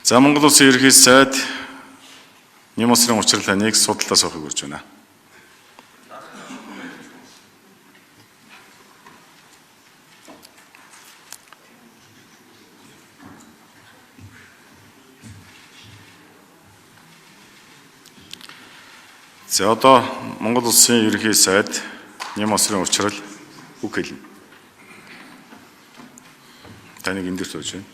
За, Монгол Улсын Ерөнхий сайд Нямосрын учрал таныг судлаа суухыг урьж байна. За, одоо Монгол Улсын Ерөнхий сайд Нямосрын учрал үг хэлнэ. Таныг энэ дээр сууж байна.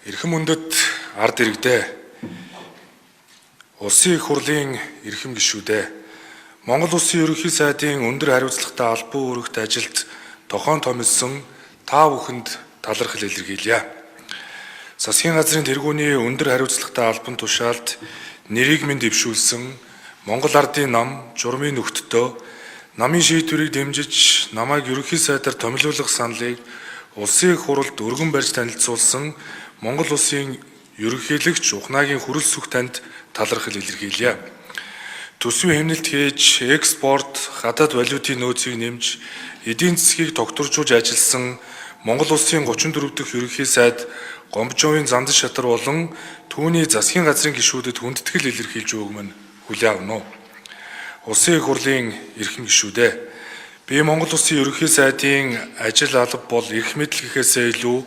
Эрхэм хүндэт ард иргэдээ, Улсын их хурлын эрхэм гишүүдээ, Монгол Улсын Ерөнхий сайдын өндөр хариуцлагатай албан үүрэгт ажилд тохион томилсон та бүхэнд талархал илэрхийлье. Засгийн газрын тэргүүний өндөр хариуцлагатай албан тушаалд нэрийг минь дэвшүүлсэн Монгол ардын нам, журмын нөхдөдөө намын шийдвэрийг дэмжиж намайг Ерөнхий сайдаар томилуулах саналыг Улсын их хурлд өргөн барьж танилцуулсан Монгол Улсын ерөнхийлөгч Ухнаагийн хүрэл сүх танд талархал илэрхийлье. Төсвийн хэмнэлт хийж, экспорт, гадаад валютын нөөцийг нэмж, эдийн засгийг тогтворжуулж ажилласан Монгол Улсын 34 дахь Ерөнхий сайд Гомбожовын Зандан шатар болон түүний засгийн газрын гишүүдэд хүндэтгэл илэрхийлж өгөх нь хүлээн авна уу? Улсын их хурлын эрхэм гишүүдээ, би Монгол Улсын Ерөнхий сайдын ажил алба бол эрх мэдэл гэхээсээ илүү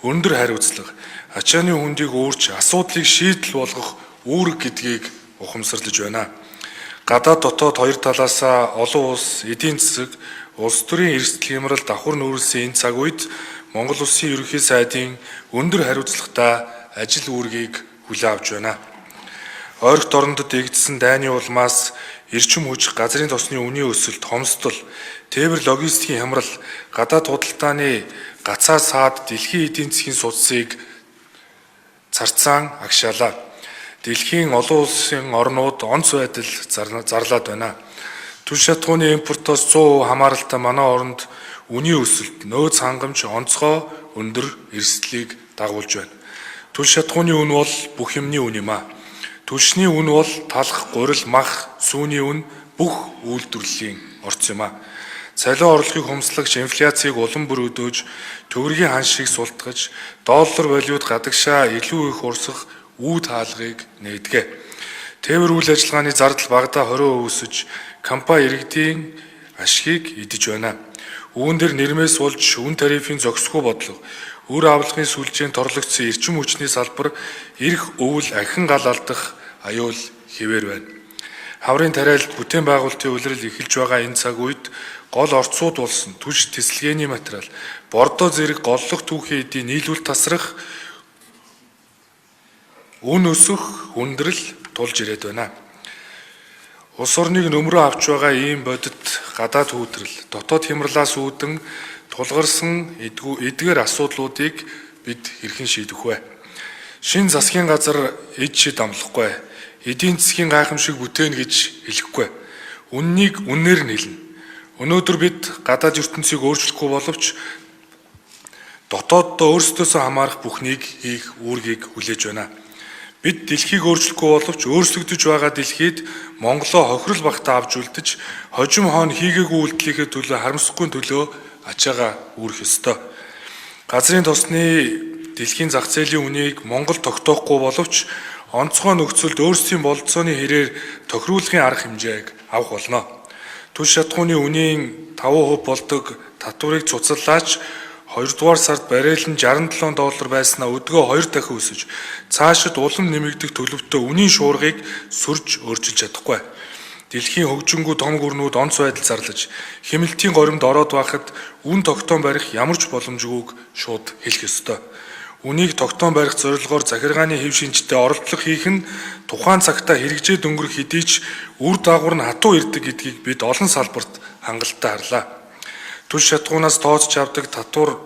өндөр хариуцлага, ачааны хүндийг өөрч асуудлыг шийдэл болгох үүрэг гэдгийг ухамсарлаж байна. Гадаад дотоод хоёр талаасаа олон улс, эдийн засаг, улс төрийн эрсдэл хямрал давхар нүүрлсэн энэ цаг үед Монгол Улсын Ерөнхий сайдын өндөр хариуцлагатай ажил үүргийг хүлээн авч байна. Ойрхот орондод игдсэн дайны улмаас эрчим хүч, газрын тосны үнийн өсөлт, хомсдол, тээвэр логистикийн хямрал, гадаад худалдааны гацаа саад дэлхийн эдийн засгийн судсыг царцаан агшаалаа. Дэлхийн олон улсын орнууд онц байдал зарлаад байна. Түл шатхууны импортоос 100% хамааралтай манай оронд үнийн өсөлт, нөөц хангамж, онцгой өндөр эрсдлийг дагуулж байна. Түл шатхууны үн бол бүх юмны үн юм аа. Түлшний үн бол талх, гурил, мах, сүүний үн бүх үйлдвэрлэлийн орц юм аа. Цалин орлогыг хумслагч инфляцийг улам бүр өдөөж, төгрөгийн ханшийг султгаж, доллар валют гадагшаа илүү их урсах үе таалгыг нээдэг. Тээвэр үйл ажиллагааны зардал багадаа 20% өсөж, компани иргэдийн ашигыг идэж байна. Үүн дээр нэрмээс болж үн тарифын зохисгүй бодлого, үр авлагын сүлжээнд торлогдсон эрчим хүчний салбар эрх өвөл ахин гал алдах аюул хэвээр байна. Хаврын тариалалт бүтээн байгуулалтын улирал эхэлж байгаа энэ цаг үед гол орцууд болсон түлш тэсэлгээний материал, бордо зэрэг голлох түүхийн эдийн нийлүүл тасрах, үн өсөх хүндрэл тулж ирээд байна. Улс орныг нөмрөө авч байгаа ийм бодит гадаад хүүтрэл, дотоод хямралаас үүдэн тулгарсан эдгээр асуудлуудыг бид хэрхэн шийдэх вэ? Шинэ засгийн газар эд шид амлахгүй, эдийн засгийн гайхамшиг бүтээн гэж хэлэхгүй. Үннийг үннээр нь хэлнэ. Өнөөдөр бид гадаад ертөнцийг өөрчлөхгүй боловч дотооддоо өөрсдөөсөө хамаарах бүхнийг хийх үүргийг хүлээж байна. Бид дэлхийг өөрчлөхгүй боловч өөрчлөгдөж байгаа дэлхийд Монголоо хохирол багтаа авч үлдэж, хожим хоон хийгээгүй үйлдэлийнхээ төлөө харамсахгүй төлөө ачаагаа үүрэх ёстой. Газрын тосны дэлхийн зах зээлийн үнийг Монгол тогтоохгүй боловч онцгой нөхцөлд өөрсдийн бололцооны хэрээр тохируулахын арга хэмжээг авах болно. Түл шатхууны үнийн 5% болдог татварыг цуцаллаач 2 дугаар сард баррел нь 67 доллар байснаа өдгөө 2 дахин өсөж, цаашид улам нэмэгдэх төлөвтэй үнийн шуургыг сөрж өөрчилж чадахгүй. Дэлхийн хөгжингүй том гүрнүүд онц байдал зарлаж, хэмнэлтийн горимд ороод байхад үн тогтоон барих ямар ч боломжгүйг шууд хэлэх ёстой. Үнийг тогтоон барих зорилгоор захиргааны хэв шинжтэй оролдлого хийх нь тухайн цагтаа хэрэгжээд өнгөрөх хэдий ч үр дагавар нь хатуу ирдэг гэдгийг бид олон салбарт хангалттай харлаа. Түл шатхуунаас тооцож авдаг татвар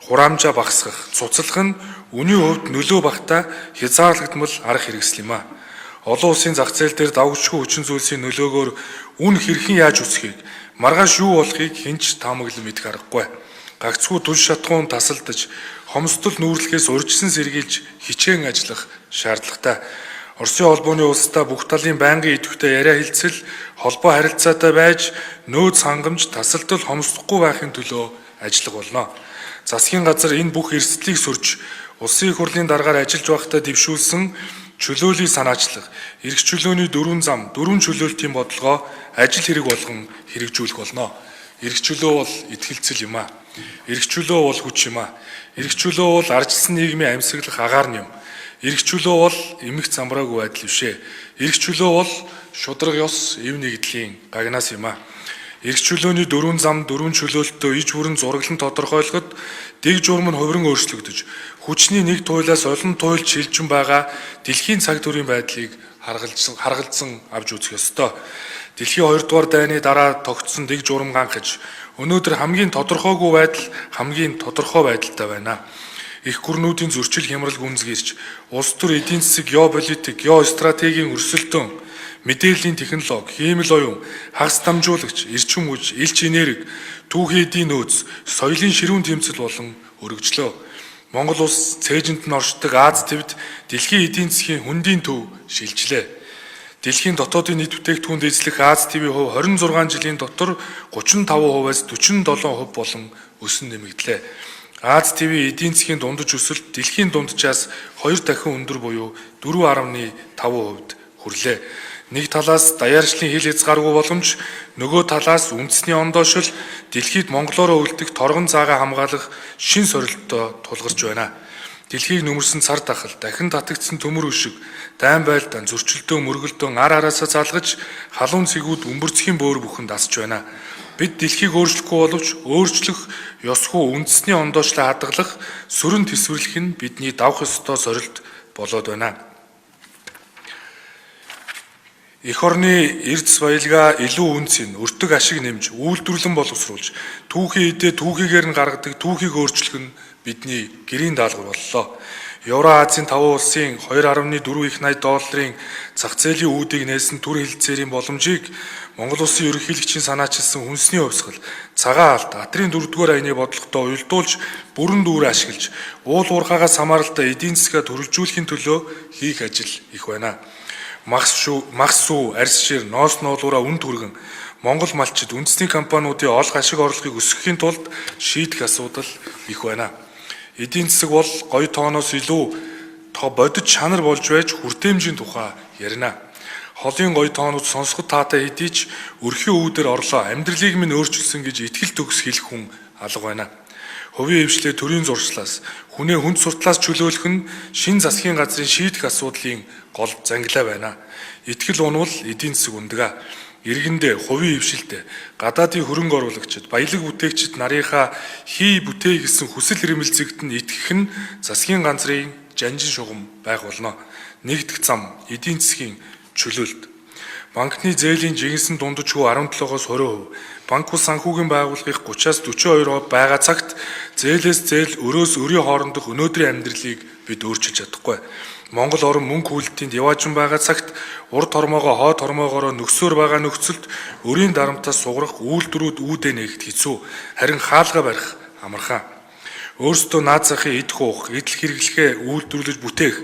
хураамжаа багасгах, цуцлах нь үнийн хувьд нөлөө багтаа хязгаарлагдмал арга хэрэгсэл юм аа. Олон улсын зах зээл дээр давгчгүй хүчин зүйлсийн нөлөөгөөр үн хэрхэн яаж өсөхийг, маргааш юу болохыг хэн ч таамаглан мэдэх аргагүй. Гагцхүү түл шатхуун тасалдаж, хомсдол нүүрлэхээс урьдчилан сэргийлж хичээн ажиллах шаардлагатай. Оросын холбооны улстай бүх талын байнгын идэвхтэй яриа хэлцэл, холбоо харилцаатай байж, нөөц хангамж, тасалдал хомсдохгүй байхын төлөө ажиллах болно. Засгийн газар энэ бүх эрсдлийг сөрж, улсын их хурлын даргаар ажиллаж байхдаа дэвшүүлсэн чөлөөлийн санаачлах, эрх чөлөөний дөрвөн зам, дөрвөн чөлөөлтийн бодлогоо ажил хэрэг болгон хэрэгжүүлэх болно. Эрх чөлөө бол итгэлцэл юм аа. Эрх чөлөө бол хүч юм аа. Эрх чөлөө бол ардчилсан нийгмийн амьсгалах агаар нь юм. Эрх чөлөө бол эмх замбраагүй байдал биш ээ. Эрх чөлөө бол шударга ёс, эв нэгдлийн гагнаас юм аа. Эрх чөлөөний дөрвөн зам, дөрвөн чөлөөлтөө иж бүрэн зураглан тодорхойлоход дэг журам нь хувиран өөрчлөгдөж, хүчний нэг туйлаас олон туйлд шилжин байгаа дэлхийн цаг төрийн байдлыг харгалзан авч үзэх ёстой. Дэлхийн 2 дугаар дайны дараа тогтсон дэг журам ганхаж, өнөөдөр хамгийн тодорхойгүй байдал хамгийн тодорхой байдалтай байна. Их гүрнүүдийн зөрчил хямрал гүнзгийрч, улс төр эдийн засаг, геополитик, геостратегийн өрсөлдөөн, мэдээллийн технологи, хиймэл оюун, хагас дамжуулагч, эрчим хүч, элч энерги, түүхийн эдийн нөөц, соёлын ширүүн тэмцэл болон өргөжлөө. Монгол улс цээжинд нь оршдог Ази твд дэлхийн эдийн засгийн хөндийн төв шилжлээ. Дэлхийн дотоодын нийт бүтээгдэхүүнд эзлэх Ази твийн хувь 26 жилийн дотор 35%-аас 47% болон өсөн нэмэгдлээ. Ази твийн эдийн засгийн дундаж өсөлт дэлхийн дунджаас 2 дахин өндөр буюу 4.5%-д хүрлээ. Нэг талаас даяаршлын хил хязгааргүй боломж, нөгөө талаас үндэсний ондоошил дэлхийд монголоороо үлдэх торгон цаагаа хамгаалах шин сорилттой тулгарч байна. Дэлхийг нүмерсэн цар тахал, дахин татагдсан төмөр өшиг, дайн байлдаан, зөрчилдөөн, мөргөлдөөн ар араасаа залгаж халуун цэгүүд өмбөрцгийн бөөр бүхэн дасж байна. Бид дэлхийг өөрчлөхгүй боловч өөрчлөх ёсгүй үндэсний ондоошлоо хадгалах, сүрэн тэсвэрлэх нь бидний давах ёстой сорилт болоод байна. Эх орны эрдэс баялгаа илүү үнэ цэн, өртөг ашиг нэмж, үйлдвэрлэн боловсруулж, түүхийн эдээ түүхийгээр нь гаргадаг түүхийг өөрчлөх нь бидний гэрийн даалгавар боллоо. Евро-Азийн 5 улсын 2.4 их 80 долларын зах зээлийн үүдийг нээсэн төр хэлэлцээрийн боломжийг Монгол улсын ерөнхийлөгчийн санаачилсан хүнсний хувьсгал, цагаан алт, атрын 4-р аяны бодлоготой уялдуулж, бүрэн дүүрэн ашиглаж, уул уурхаагаас хамааралтай эдийн засгаа төрөлжүүлэхийн төлөө хийх ажил их байна. Мах сүү, арьс шир, ноос ноолуураа үн түргэн Монгол малчид үндэсний компаниудын олох ашиг орлогыг өсгөхийн тулд шийдэх асуудал их байна. Эдийн засаг бол гоё тооноос илүү тоо бодит чанар болж байж хүртээмжийн тухай ярина. Холын гоё тоонууд сонсоход таатай хэдий ч өрхийн үүдээр орлоо, амьдралыг минь өөрчилсөн гэж итгэл төгс хэлэх хүн алга байна. Хувийн хэвшлээ төрийн зуршлаас, хүнээ хүнд суртлаас чөлөөлөх нь шин засгийн газрын шийдэх асуудлын гол зангилаа байна. Итгэл унвал эдийн засаг ундаг. Иргэндээ, хувийн хэвшилдээ, гадаадын хөрөнгө оруулагчид, баялаг бүтээгчид нарынхаа хий бүтээе гэсэн хүсэл эрмэлзэгт нь итгэх нь засгийн газрын жанжин шугам байх болно. Нэгдэх зам эдийн засгийн чөлөөлт. Банкны зээлийн жигнэсэн дундаж хүү 17-оос 20%, банк бус санхүүгийн байгууллагын 30-аас 42% байгаа цагт зээлээс зээл, өрөөс өрийн хоорондох өнөөдрийн амьдралыг бид өөрчилж чадахгүй. Монгол орон мөнгө хүлэлтийн диваажин байгаа цагт урд тормоогоо хойд тормоогоороо нөхсөөр байгаа нөхцөлд өрийн дарамтаас сугарах үйлдвэрүүд үүдээ нээхэд хэцүү, харин хаалга барих амархан. Өөрсдөө наад захын идэх уух, идэл хэрэглэхээ үйлдвэрлэж бүтээх,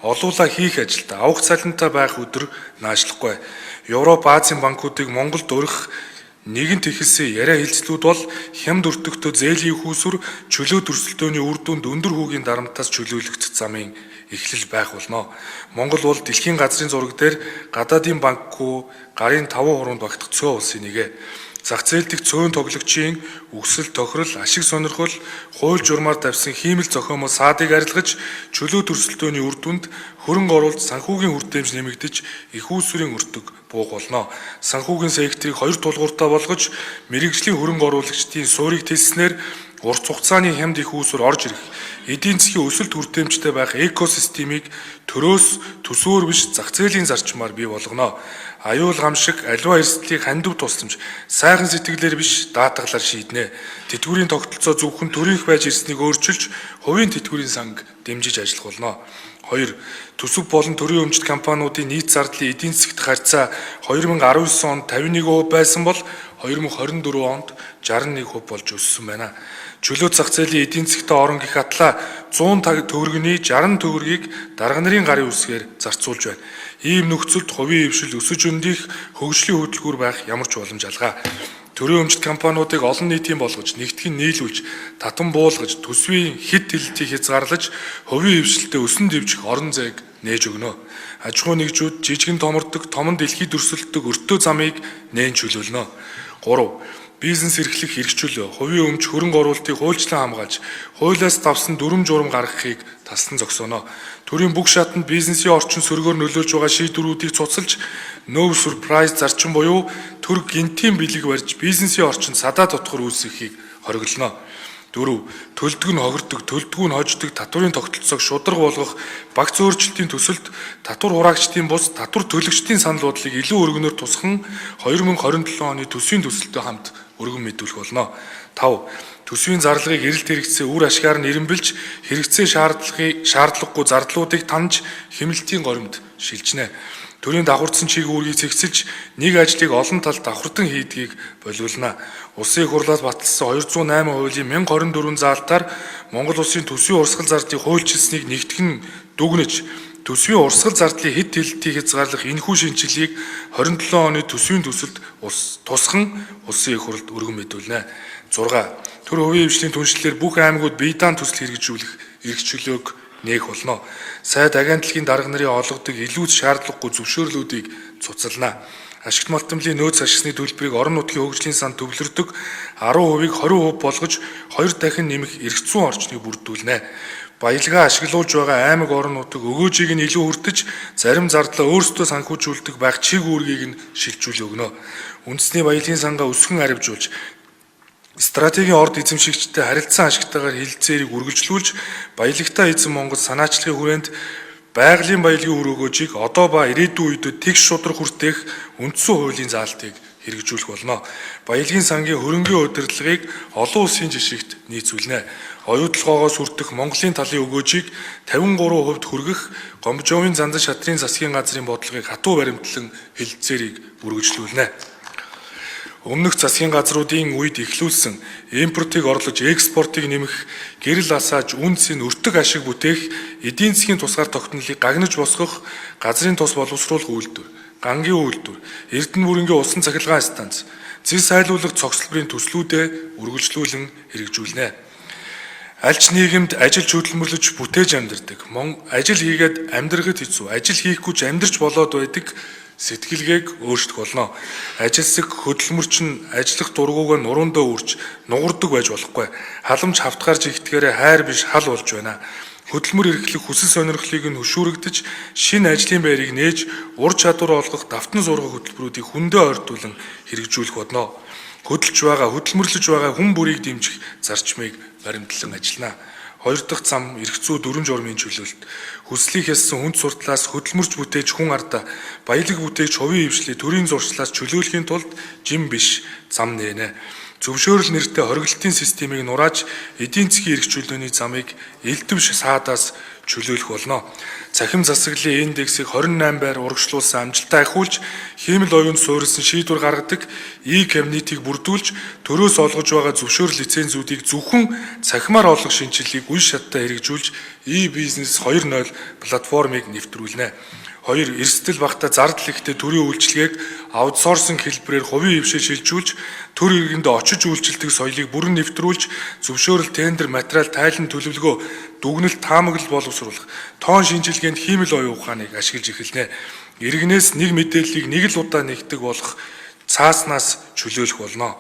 олуулаа хийх ажилд авах цалинтай байх өдөр наашлахгүй. Европ, Азийн банкуудыг Монголд урих нэгэнт эхэлсэн яриа хэлцлүүд бол хямд өртөгтөө зээлийн хүүсүр, чөлөө өрсөлдөөний үр дүнд өндөр хүүгийн дарамтаас чөлөөлөгдөх замын эхлэл байх болно. Монгол бол дэлхийн газрын зураг дээр гадаадын банкгүй гарын 5 хуруунд багтах цөөн улсын нэгэ. Зах зээл дэх цөөн тоглогчийн өсөл тохирол, ашиг сонирхол, хууль журмаар давьсан хиймэл зохиомол саадыг арилгаж, чөлөө өрсөлдөөний үр дүнд хөрөнгө оруулалт, санхүүгийн хүртээмж нэмэгдэж, эх үүсвэрийн өртөг буух болно. Санхүүгийн секторыг хоёр тулгууртай болгож, мэргэжлийн хөрөнгө оруулагчдын суурийг тэлснээр урт хугацааны хямд эх үүсвэр орж ирэх, эдийн засгийн өсөлт хүртээмжтэй байх экосистемийг төрөөс төсвөөр биш зах зээлийн зарчмаар бий болгоно. Аюул гамшиг, аливаа эрсдлийг хандив тусламж, сайхан сэтгэлээр биш даатгалаар шийднэ. Тэтгэврийн тогтолцоо зөвхөн төрийнх байж ирснийг өөрчилж, хувийн тэтгэврийн санг дэмжиж ажиллах болно. 2. Төсөв болон төрийн өмчт компаниудын нийт зардлын эдийн засагт харьцаа 2019 онд 51% байсан бол 2024 онд 61% болж өссөн байна. Чөлөө зах зээлийн эдийн засгтай орон гих атлаа 100 төгрөгийн 60 төгрөгийг дарга нарын гарын үсгээр зарцуулж байна. Ийм нөхцөлд хувийн хэвшил өсөж өндих хөгжлийн хөдөлгүүр байх ямар ч боломж алга. Төрийн өмчт компаниудыг олон нийтийн болгож, нэгтгэн нийлүүлж, татан буулгаж, төсвийн хэд хэлтийг хязгаарлаж, хувийн хэвшилтэд өсөн дэвжих орон зайг нээж өгнө. Аж ахуй нэгжүүд жижигэн томордог, томон дэлхийд өрсөлддөг өртөө замыг нээн чөлөөлнө. 3. Бизнес эрхлэх эрх чөлөө, хувийн өмч хөрөнгө оруулалтыг хуульчлан хамгаалж, хуулиас давсан дүрэм журам гаргахыг таслан зогсооно. Төрийн бүх шатанд бизнесийн орчин сөргөөр нөлөөлж байгаа шийдвэрүүдийг цуцалж, no surprise зарчим буюу төр гэнэтийн бэлэг барьж, бизнесийн орчинд садаа дотгор үүсгэхийг хориглоно. 4. Төлдөг нь хохирдог, төлдөггүй нь хождог татварын тогтолцоог шударга болгох багц өөрчлөлтийн төсөлд татвар хураагчдын бус татвар төлөгчдийн санал бодлыг илүү өргөнөөр тусган 2027 оны төсвийн төсөлтөй хамт өргөн мэдүүлэх болно. 5. Төсвийн зарлагыг эрэлт хэрэгцээ үр ашгаар нь эрэмбэлж, хэрэгцээ шаардлагагүй зардлуудыг таньж хэмнэлтийн горимд шилжинэ. Төрийн давхардсан чиг үүргийг цэгцэлж, нэг ажлыг олон талд давхардан хийдгийг болиулна. Улсын их хурлаас баталсан 208 хуулийн 1024 заалтаар Монгол Улсын төсвийн урсгал зардлыг хуульчилсныг нэгтгэн дүгнэж, төсвийн урсгал зардлын хэд хэлтийг хязгаарлах энэхүү шинэчлэлийг 27 оны төсвийн төсөлд тусган Улсын их хурлд өргөн мэдүүлнэ. 6. Төр хувийн хэвшлийн түншлэлээр бүх аймагуд бие даан төсөл хэрэгжүүлэх эрх чөлөөг нээх болно. Сайд агентлагийн дарга нарын олгодог илүү шаардлагагүй зөвшөөрлүүдийг цуцална. Ашигт малтамлын нөөц ашигсны төлбөрийг орон нутгийн хөгжлийн санд төвлөрдөг 10%-ийг 20% болгож хоёр дахин нэмэх эрх зүйн орчныг бүрдүүлнэ. Баялгаа ашиглуулж байгаа аймаг орон нутаг өгөөжийг нь илүү хүртэж, зарим зардлаа өөрсдөө санхүүжүүлдэг байх чиг үүргийг нь шилжүүлж өгнө. Үндэсний баялагын сангаа өсгөн аривжуулж, стратегийн орд эзэмшигчтэй харилцан ашигтайгаар хэлэлцээрийг үргэлжлүүлж, баялагтай эзэн Монгол санаачлагын хүрээнд байгалийн баялагын үр өгөөжийг одоо ба ирээдүйн үедээ тэгш шударга хүртээх үндсэн хуулийн заалтыг хэрэгжүүлэх болно. Баялагын сангийн хөрөнгийн удирдлагыг олон улсын жишгт нийцүүлнэ. Оюутолгойгоос хүртэх Монголын талын өгөөжийг 53% хүргэх Гомбожовын зандан шатрын засгийн газрын бодлогыг хатуу баримтлан хэлэлцээрийг үргэлжлүүлнэ. Өмнөх засгийн газруудын үед эхлүүлсэн импортыг орлож экспортыг нэмэх, гэрэл асааж үнэ цэн өртөг ашиг бүтээх, эдийн засгийн тусгаар тогтнолыг гагнаж босгох, газрын тус боловсруулах үйлдвэр, гангийн үйлдвэр, Эрдэнэ бүрэнгийн усан цахилгаан станц, зэс айлуулах цогцлборын төслүүдээ үргэлжлүүлэн хэрэгжүүлнэ. Аль ч нийгэмд ажиллаж хөдөлмөрлөж бүтээж амьдардаг. Ажил хийгээд амьдрахад хэцүү, ажил хийхгүй ч амьдарч болоод байдаг сэтгэлгээг өөрчлөх болно. Ажилсаг хөдөлмөрч нь ажиллах дургүйгээ нуруундаа үрж нугардаг байж болохгүй. Халамж хавтгаар жигтгээрээ хайр биш хал болж байна. Хөдөлмөр эрхлэх хүсэл сонирхлыг нь хөшүүрэгдэж, шинэ ажлын байрыг нээж, ур чадвар олгох, давтан сургах хөтөлбөрүүдийг хүндээ ойртуулан хэрэгжүүлэх болно. Хөдөлж байгаа, хөдөлмөрлөж байгаа хүн бүрийг дэмжих зарчмыг баримтлан ажиллана. Хоёр дахь зам эрх зүй дүрэм журмын чөлөөлт. Хүслийг хяссан хүнд суртлаас хөдөлмөрч бүтээж хүн ардаа баялаг бүтээгч хувийн хэвшлийг төрийн зуршлаас чөлөөлөхийн тулд жим биш зам нээнэ. Зөвшөөрөл нэртэй хориглолтын системийг нурааж эдийн засгийн эрх чөлөөний замыг элдэв саадаас чөлөөлөх болно. Цахим засаглалын индексийг 28 байр урагшлуулсан амжилтаа ахиулж, хиймэл оюунд суурилсан шийдвэр гаргадаг e-кабинетийг бүрдүүлж, төрөөс олгож байгаа зөвшөөрөл лицензүүдийг зөвхөн цахимаар олгох шинэчлэлийг үе шаттай хэрэгжүүлж, e-бизнес 2.0 платформыг нэвтрүүлнэ. Хоёр эрсдэл багатай зардал ихтэй төрийн үйлчилгээг аутсорсинг хэлбэрээр хувийн хэвшээ шилжүүлж, төр иргэндээ очиж үйлчилдэг соёлыг бүрэн нэвтрүүлж, зөвшөөрөл, тендер, материал, тайлан төлөвлөгөө, дүгнэлт, таамаглал боловсруулах, тоон шинжилгээнд хиймэл оюун ухааныг ашиглаж эхэлнэ. Иргэнээс нэг мэдээллийг нэг л удаа нэгдэг болох цааснаас чөлөөлөх болно.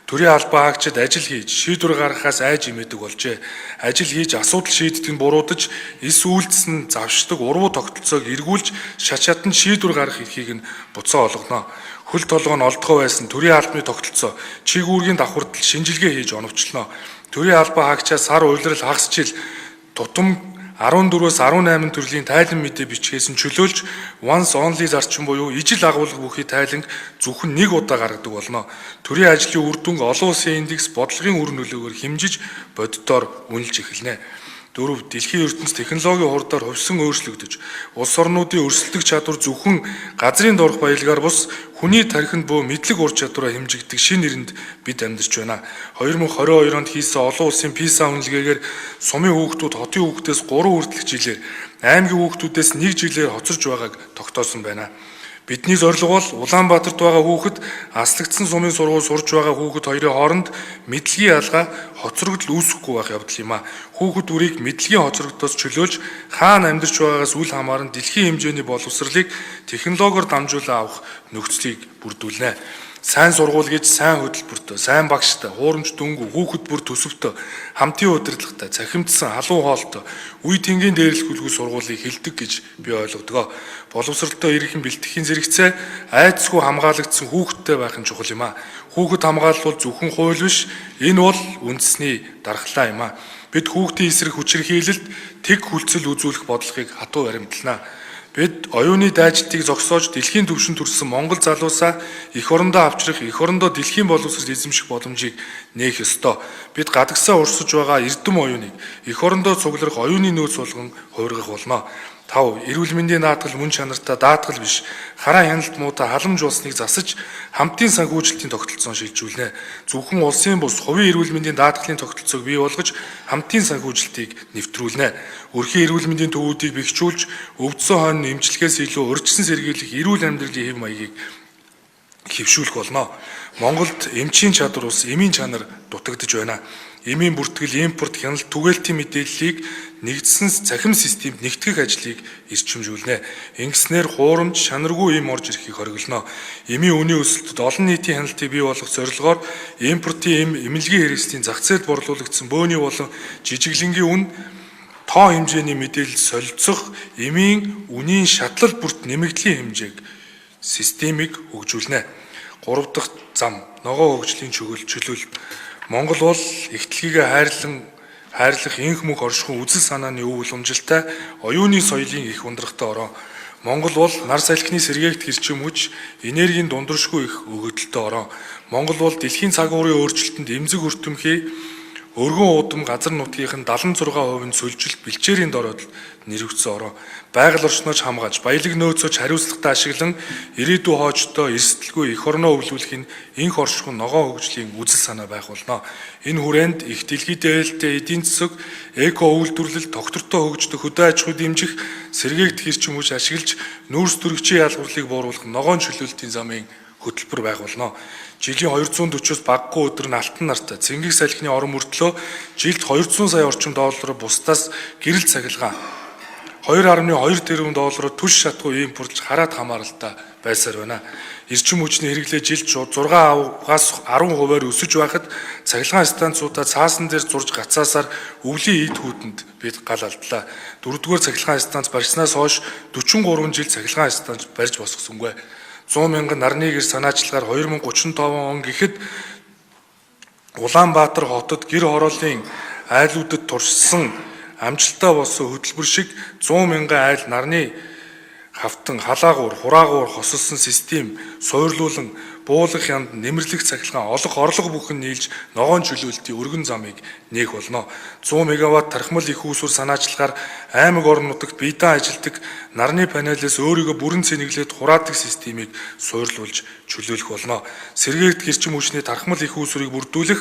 Төрийн албан хаагчид ажил хийж, шийдвэр гаргахаас айж эмээдэг болжээ. Ажил хийж асуудал шийддэг нь буруудаж, эс үйлдэс нь завшдаг урвуу тогтолцоог эргүүлж, шат шатанд шийдвэр гаргах эрхийг нь буцаан олгоно. Хөл толгой нь олдгоо байсан төрийн албаны тогтолцоо, чиг үүргийн давхардал шинжилгээ хийж оновчлоно. Төрийн албан хаагчаа сар улирал хагас жил тутам 14-өөс 18 төрлийн тайлан мэдээ бичгээс нь чөлөөлж once only зарчим буюу ижил агуулга бүхий тайланг зөвхөн нэг удаа гаргадаг болно. Төрийн ажлын үр дүнг олон улсын индекс бодлогын үр нөлөөгөөр хэмжиж бодитоор үнэлж эхэлнэ. Дөрөв, дэлхийн ертөнц технологийн хурдаар хувьсан өөрчлөгдөж, улс орнуудын өрсөлдөх чадвар зөвхөн газрын доорх баялгаар бус хүний тархинд буу мэдлэг ур чадвараа хэмжигддэг шинэ эрэнд бид амьдарч байна. 2022 онд хийсэн олон улсын PISA үнэлгээгээр сумын хүүхдүүд хотын хүүхдээс 3 хүртэлх жилээр, аймгийн хүүхдүүдээс 1 жилээр хоцорч байгааг тогтоосон байна. Бидний зорилго бол Улаанбаатарт байгаа хүүхэд аслагдсан сумын сургууль сурж байгаа хүүхэд хоёрын хооронд мэдлэгийн ялгаа хоцрогдол үүсэхгүй байх явдал юм а. Хүүхэд бүрийг мэдлэгийн хоцрогдолоос чөлөөлж хаана амьдарч байгаагаас үл хамааран дэлхийн хэмжээний боловсролыг технологиор дамжуулан авах нөхцөлийг бүрдүүлнэ. Сайн сургууль гэж сайн хөтөлбөртэй, сайн багштай, хуурамч дүнгүй, хүүхэд бүр төсөвтэй, хамтын удирдлагатай, цахимдсан, халуун хоолтой, үе тэнгийн дээрлэх хүлгүй сургуулийг хэлдэг гэж би ойлгодог. Боловсролтой иргэн бэлтгэхийн зэрэгцээ айдасгүй хамгаалагдсан хүүхэдтэй байх нь чухал юм а. Хүүхэд хамгаалал бол зөвхөн хууль биш, энэ бол үндэсний дархлаа юм а. Бид хүүхдийн эсрэг хүчирхийлэлд тэг хүлцэл үзүүлэх бодлогыг хатуу баримтлана. Бид оюуны дайчдыг зогсоож дэлхийн түвшинд хүрсэн Монгол залуусаа эх орондоо авчрах, эх орондоо дэлхийн боловсрол эзэмших боломжийг нээх ёстой. Бид гадагсаа урсаж байгаа эрдэм оюуныг эх орондоо цугларах оюуны нөөц болгон хувиргах болно. 5. Эрүүл мэндийн даатгал мөн чанартай даатгал биш. Хараа хяналт муутай халамж болсныг засаж хамтын санхүүжилтийн тогтолцоон шилжүүлнэ. Зөвхөн улсын бус хувийн эрүүл мэндийн даатгалын тогтолцоог бий болгож хамтын санхүүжилтийг нэвтрүүлнэ. Өрхийн эрүүл мэндийн төвүүдийг бэхжүүлж өвдсөн хойно эмчилгээс илүү урьдчилан сэргийлэх эрүүл амьдралын хэв маягийг хэвшүүлэх болно. Монголд эмчийн чадвар ус эмийн чанар дутагдж байна. Эмийн бүртгэл, импорт, хяналт, түгээлтийн мэдээллийг нэгдсэн цахим системд нэгтгэх ажлыг эрчимжүүлнэ. Ингэснээр хуурамч, шанаргүй эм орж ирэхийг хориглоно. Эмийн үнийн өсөлтөд олон нийтийн хяналтыг бий болгох зорилгоор импортын эм, эмнэлгийн хэрэгслийн зах зээлд борлуулагдсан бөөний болон жижиглэнгийн үн тоо хэмжээний мэдээлэл солилцох эмийн үнийн шатлал бүрт нэмэгдлийн хэмжээг системийг хөгжүүлнэ. 3 дахь зам ногоо хөгжлийн чөлөөлт. Монгол бол их дэлхийгээ хайрлах инх мөнх оршихуй үзэл санааны өв уламжилтай оюуны соёлын их ундрахтай орон. Монгол бол нар салхины сэргээгт эрчим хүч, энергийн дундэршгүй их өгөгдөлтэй орон. Монгол бол дэлхийн цаг уурын өөрчлөлтөнд эмзэг өртөмхий өргөн уудам газар нутгийнх нь 76% нь сөлжилт бэлчээрийн доройдол нэрвэгдсэн орон. Байгаль орчноо ч хамгаалж, баялаг нөөцөө ч хариуцлагатай ашиглан ирээдүй хоочтой эрсдэлгүй эх орноо өвлүүлэх нь инх оршихуй ногоон хөгжлийн үзэл санаа байх болно. Энэ хүрээнд их дэлхийд дээлтэй эдийн засаг, эко үйлдвэрлэл, тогтвортой хөгждөх хөдөө аж ахуй дэмжих, сэргээгдэх эрчим хүч ашиглаж нүүрс төрөгчийн ялгуурлыг бууруулах ногоон чөлөөлтийн замын хөтөлбөр байх болно. Жилийн 240-оос багагүй өдөр нь алтан нартай цэнгэг салхины орон мөртлөө жилд 200 сая орчим доллараар бусдаас гэрэл цахилгаан 2.2 тэрбум доллараар түш шатгүй импортлж хараад хамааралтай байсаар байна. Эрчим хүчний хэрэглээ жилд 6-аас 10%-аар өсөж байхад цахилгаан станцуудаа цаасан дээр зурж гацаасаар өвлийн эд хүүтэнд бид гал алдлаа. 4-р цахилгаан станц барьснаас хойш 43 жил цахилгаан станц барьж босгосонгүй. 100 мянган нарны гэр санаачлагаар 2035 он гэхэд Улаанбаатар хотод гэр хорооллын айлуудад туршсан амжилттай болсон хөтөлбөр шиг 100 мянган айл нарны хавтан, халаагуур, хураагуур хосолсон систем суурлуулан буулгах янд нэмэрлэх цахилгаан олох орлого бүхэн нийлж ногоон чөлөөлтийн өргөн замыг нээх болно. 100 мегаватт тархмал их үүсвэр санаачлагаар аймаг орон нутагт биедан ажилтдаг нарны панелээс өөрийгөө бүрэн цэнэглээд хураадаг системийг суурлуулж чөлөөлөх болно. Сэргээгдэх эрчим хүчний тархмал их үүсвэрийг бүрдүүлэх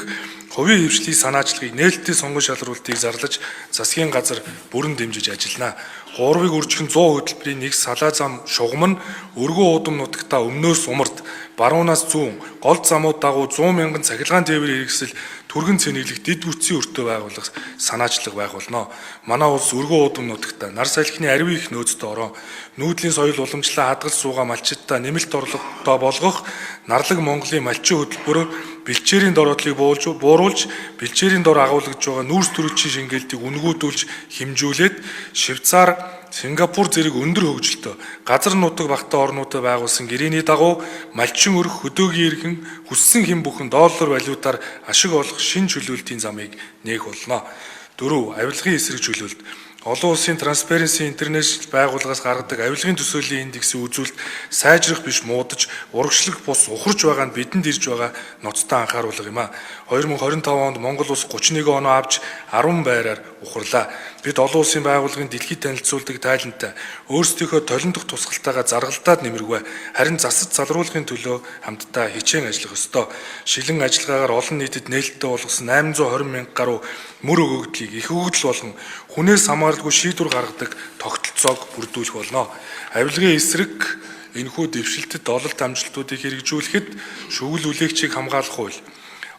хувийн хвшлийн санаачлагыг нээлттэй сонгон шалруултыг зарлаж засгийн газар бүрэн дэмжиж ажиллана. 3-ыг үржих нь 100 хөтөлбөрийн нэг салаа зам шугам нь өргөн уудам нутагтаа өмнөөс умард, баруунаас зүүн, гол замууд дагуу 100 мянган цахилгаан тээврийн хэрэгсэл түргэн цэнэглэх дэд бүтцийн өртөө байгуулах санаачлаг байх болно. Манай улс өргөн уудам нутагтаа нар салхины ариун их нөөцтэй орон, нүүдлийн соёл уламжлалаа хадгалж суугаа малчидтай нэмэлт орлоготой болгох нарлаг Монголын малчин хөтөлбөрөөр бэлчээрийн дороодлыг бууруулж, бэлчээрийн дор агуулгаж байгаа нүүрс төрөгчийн шингээлтийг үнгүүдүүлж хэмжүүлээд Швейцар, Сингапур зэрэг өндөр хөгжилтэй газар нутаг багтаа орнуудад байгуулсан гэрээний дагуу малчин өрх хөдөөгийн иргэн хүссэн хэн бүхэн доллар валютаар ашиг олох шинэ чөлөөлтийн замыг нээх болно. 4. Авилгын эсрэг чөлөөлт. Олон улсын Transparency International байгууллагаас гаргадаг авилгын төсөөллийн индексийн үзүүлэлт сайжрах биш муудаж, урагшлах бус ухарч байгаа нь бидэнд ирж байгаа ноцтой анхааруулга юм а. 2025 онд Монгол улс 31 оноо авч 10 байраар ухарлаа. Бид олон улсын байгууллагын дэлхийд танилцуулдаг тайлантай өөрсдийнхөө толиндох тусгалтайгаа заргалдаад нэмэргүй. Харин засаж залруулахын төлөө хамтдаа хичээн ажиллах ёстой. Шилэн ажиллагаагаар олон нийтэд нээлттэй болгосон 820 мянга гаруй мөр өгөгдлийг их өгөгдөл болгон хүнээс хамааралгүй шийдвэр гаргадаг тогтолцоог бүрдүүлэх болно. Авилгын эсрэг энэхүү дэвшилтэд ололт амжилтуудыг хэрэгжүүлэхэд шүгэл үлээгчийг хамгаалах хууль,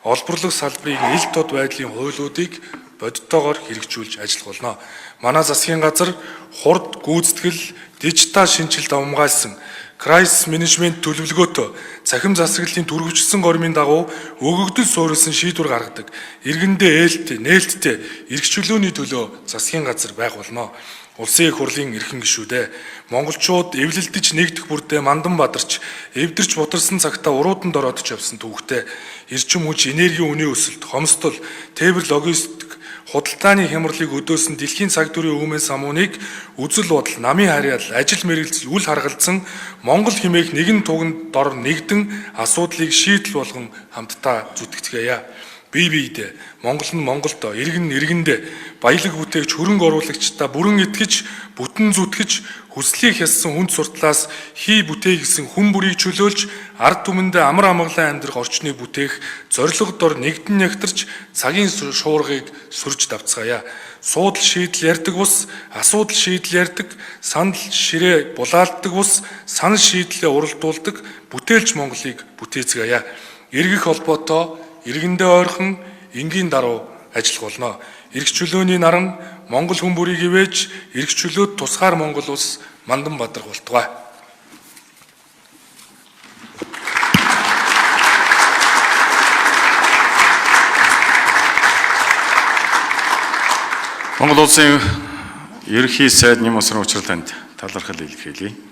олборлох салбарын ил тод байдлын хуулиудыг бодитоогоор хэрэгжүүлж ажиллах болно. Манай засгийн газар хурд гүйцэтгэл, дижитал шинэчлэлд давамгайлсан кризис менежмент төлөвлөгөөтэй цахим засаглалын түргэвчилсэн гормын дагуу өгөгдөл суурилсан шийдвэр гаргадаг. Иргэндээ ээлтэй, нээлттэй эрх чөлөөний төлөө засгийн газар байх болно. Улсын их хурлын эрхэм гишүүдээ, монголчууд эвлэлдэж нэгдэх бүрдээ мандан бадарч, эвдэрч бутарсан цагтаа уруудан дороодож явсан түүхтэй. Эрчим хүч, энергийн үнийн өсөлт, хомсдол, тээвэр логистик, худалдааны хямралыг өдөөсөн дэлхийн цаг дүрийн өмнө самууныг үзэл бодол, намын харьяал, ажил мэргэжил үл харгалзан Монгол хэмээх нэгэн туганд дор нэгдэн асуудлыг шийдэл болгон хамтдаа зүтгэцгээе. Бие биедээ Монгол нь Монголдоо, иргэн нь иргэндээ, баялаг бүтээгч, хөрөнгө оруулагчдаа бүрэн итгэж, бүтэн зүтгэж, хүслийг хяссан хүнд суртлаас хий бүтээх гэсэн хүн бүрийг чөлөөлж, ард түмэндээ амар амгалан амьдрах орчныг бүтээх зорилго дор нэгдэн нягтарч цагийн шуургыг сүрж давцгаая. Суудал шийдэл ярьдаг бус, асуудал шийдэл ярьдаг, санал ширээ булаалддаг бус, санал шийдлээ уралдуулдаг бүтээлч Монголыг бүтээцгээе. Эргэх холбоотой иргэндээ ойрхон энгийн даруй ажиллах болно. Эрх чөлөөний наран Монгол хүн бүрийг ивэж, эрх чөлөөт тусгаар Монгол улс мандан бадрах болтугай. Монгол улсын ерөнхий сайд Нямсрын учрал танд талархал илэрхийлье.